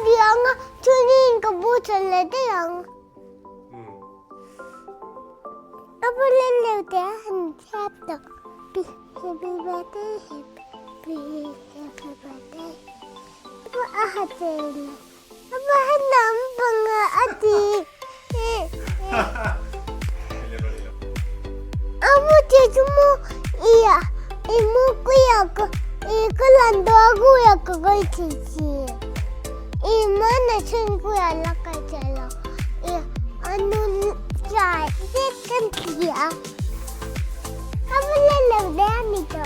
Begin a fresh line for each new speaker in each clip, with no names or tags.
di anga chuanin ka bu chawlh leh daih ang. Ka bu leh leu te a han chhiat tawh. Happy birthday happy happy birthday. Ka a ha chen. Ka bu ha nam panga a ti. A bu che chu mu iya i mu kuya ka i ka lan do a kuya ka kai chi chi. I ma na chen kuya la kai che lo. I anu chai te kan ti a. A bu le lo de a ni to.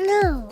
No.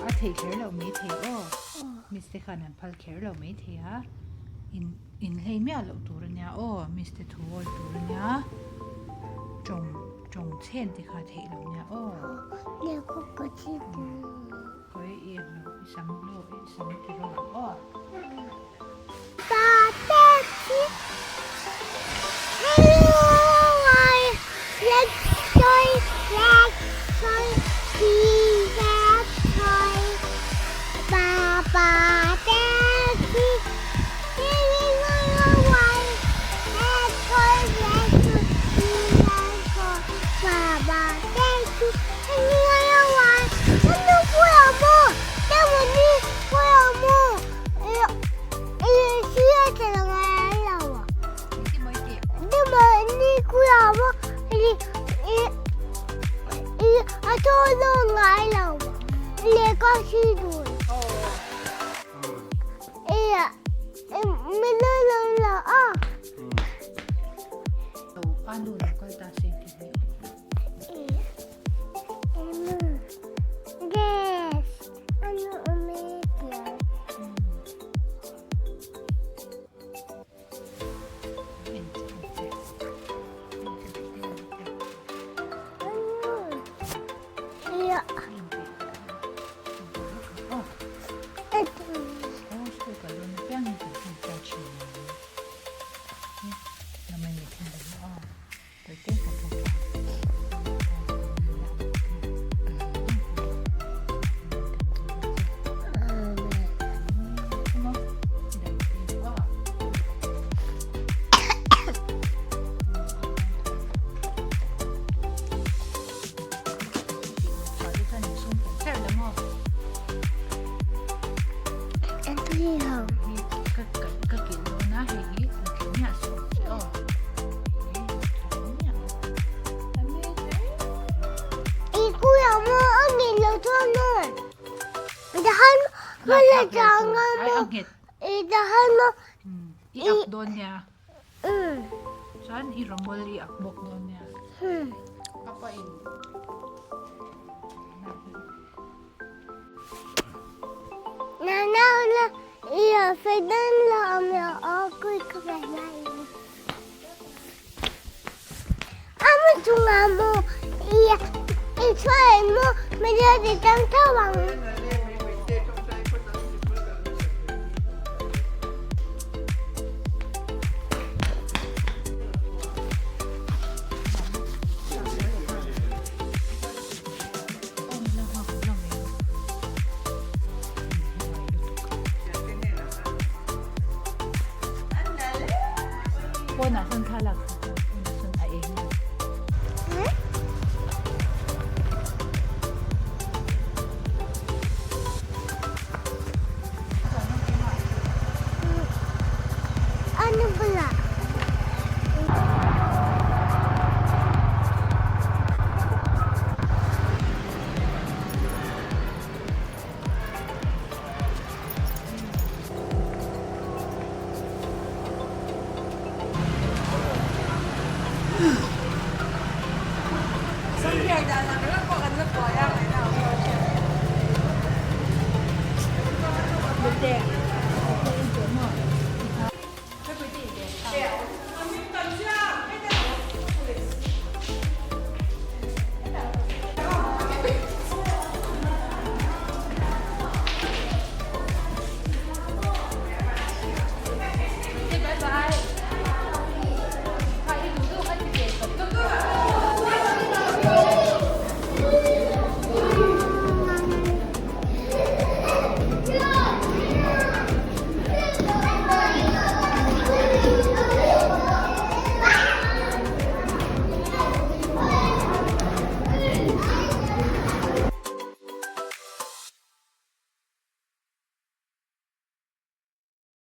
A thei kher lo mai thei aw miss te khan an phal kher lo mai thei a in in hlei miah loh tur a nia aw miss te thu awi tur a nia tawng tawng chhen te kha theih lo nia aw khawi i en lo i sam lo i sam ti rawh ang aw. I ak dawn nia. Chuan i rawmawl i ak bawk dawn nia. Papa in.
Nana la i fedan la am ya akui ka lai. Amu chunga mo i i chuai mo me le de tang thawang.
Pawnah sawn thla lak sak la, pawnah sawn a eng a.
Anu bulah.